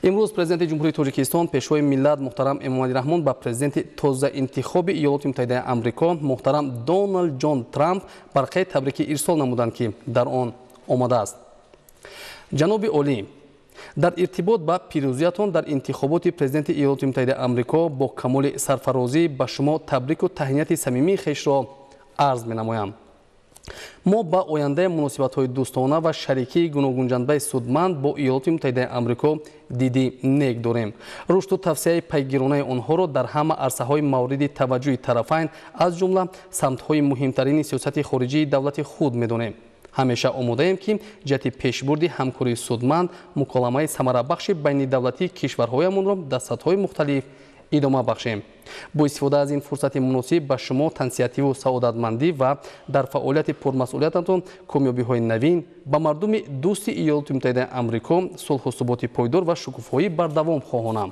Имрӯз Президенти Ҷумҳурии Тоҷикистон, Пешвои миллат муҳтарам Эмомалӣ Раҳмон ба Президенти тозаинтихоби Иёлоти Муттаҳидаи Амрико муҳтарам Доналд Ҷон Трамп барқияи табрикӣ ирсол намуданд, ки дар он омадааст: Ҷаноби олӣ, дар иртибот ба пирӯзиятон дар интихоботи Президенти Иёлоти Муттаҳидаи Амрико бо камоли сарфарозӣ ба шумо табрику таҳнияти самимии хешро арз менамоям. Мо ба ояндаи муносибатҳои дӯстона ва шарикии гуногунҷанбаи судманд бо Иёлоти Муттаҳидаи Амрико диди нек дорем. Рушду тавсеаи пайгиронаи онҳоро дар ҳама арсаҳои мавриди таваҷҷӯҳи тарафайн, аз ҷумла самтҳои муҳимтарини сиёсати хориҷии давлати худ медонем. Ҳамеша омодаем, ки ҷиҳати пешбурди ҳамкории судманд муколамаи самарабахши байнидавлатии кишварҳоямонро дар сатҳҳои мухталиф идома бахшем. Бо истифода аз ин фурсати муносиб ба шумо тансиҳативу саодатмандӣ ва дар фаъолияти пурмасъулиятатон комёбиҳои навин, ба мардуми дӯсти Иёлоти Муттаҳидаи Амрико сулҳу суботи пойдор ва шукуфоии бардавом хоҳонам.